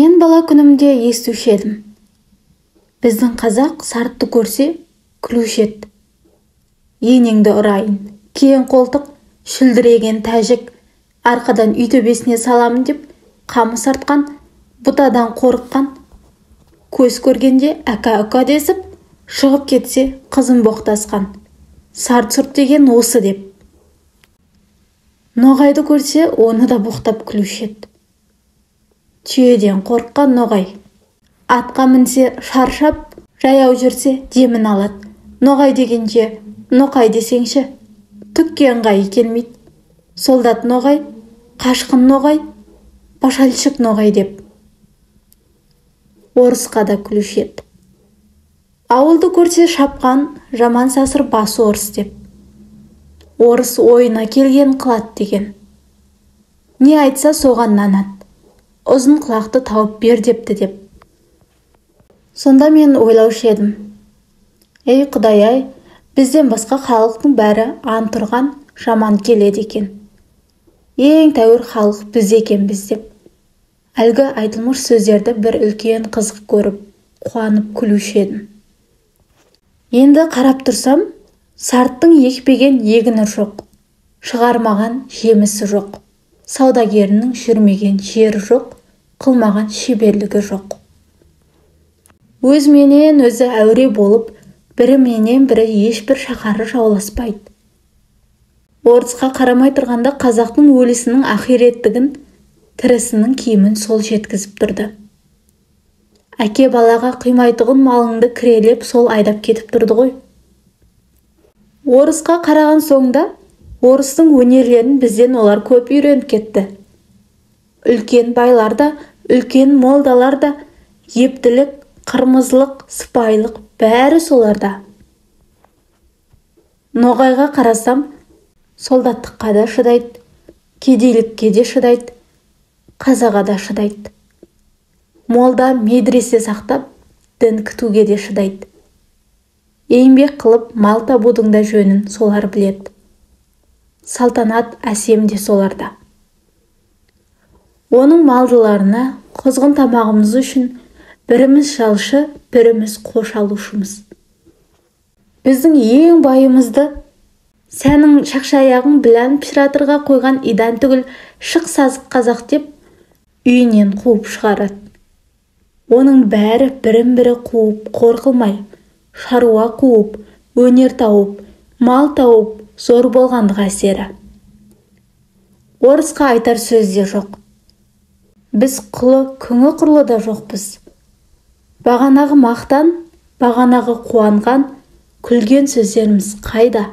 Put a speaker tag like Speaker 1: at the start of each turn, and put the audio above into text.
Speaker 1: Мен бала күнімде естуші едім. Біздің қазақ сартты көрсе күлуші еді. Енеңді ұрайын, кең қолтық, шүлдіреген тәжік, арқадан үй төбесіне саламын деп қамыс артқан, бұтадан қорыққан, көз көргенде әка-үка десіп, шығып кетсе қызын боқтасқан. Сарт-сұрт деген осы деп. Ноғайды көрсе, оны да боқтап күлуші еді. Түйеден қорыққан ноғай. Атқа мінсе шаршап, жаяу жүрсе демін алады. Ноғай дегенше, ноқай десеңші, түкке ыңғайы келмейді. Солдат ноғай, қашқын ноғай, пашальшік ноғай деп. Орысқа да күлуші еді. Ауылды көрсе шапқан, жаман сасыр басы орыс деп. Орыс ойына келген қылады деген. Не айтса соған нанады. Ұзын құлақты тауып бер депті деп. Сонда мен ойлаушы едім. Ей, Құдай-ай, бізден басқа халықтың бәрі антұрған жаман келеді екен. Ең тәуір халық біз екенбіз деп. Әлгі айтылмыш сөздерді бір үлкен қызық көріп, қуанып күлуші едім. Енді қарап тұрсам, сарттың екпеген егіні жоқ, шығармаған жемісі жоқ, саудагерінің жүрмеген жері жоқ, қылмаған шеберлігі жоқ. Өзіменен өзі әуре болып, біріменен бірі ешбір шаһары жауласпайды. Орысқа қарамай тұрғанда қазақтың өлісінің ақиреттігін, тірісінің киімін сол жеткізіп тұрды. Әке балаға қимайтұғын малыңды кірелеп сол айдап кетіп тұрды ғой. Орысқа қараған соңда орыстың өнерлерін бізден олар көп үйреніп кетті. Үлкен байлар да, үлкен молдалар да, ептілік, қырмызылық, сыпайылық бәрі соларда. Ноғайға қарасам, солдаттыққа да шыдайды, кедейлікке де шыдайды, қазаға да шыдайды. Молда медресе сақтап, дін күтуге де шыдайды. Еңбек қылып мал табудың да жөнін солар біледі. Салтанат әсем де соларда. Оның малдыларына құзғын тамағымыз үшін біріміз жалшы, біріміз қош алушымыз. Біздің ең байымызды сәнің шақшаяғын білән пшыратырға қойған идан түгіл шық сазық қазақ деп үйінен қуып шығарады. Оның бәрі бірін-бірі қуып қор қылмай, шаруа қуып, өнер тауып, мал тауып, зор болғандық әсері. Орысқа айтар сөз де жоқ. Біз құлы күңі құрлы да жоқпыз. Бағанағы мақтан, бағанағы қуанған, күлген сөздеріміз қайда?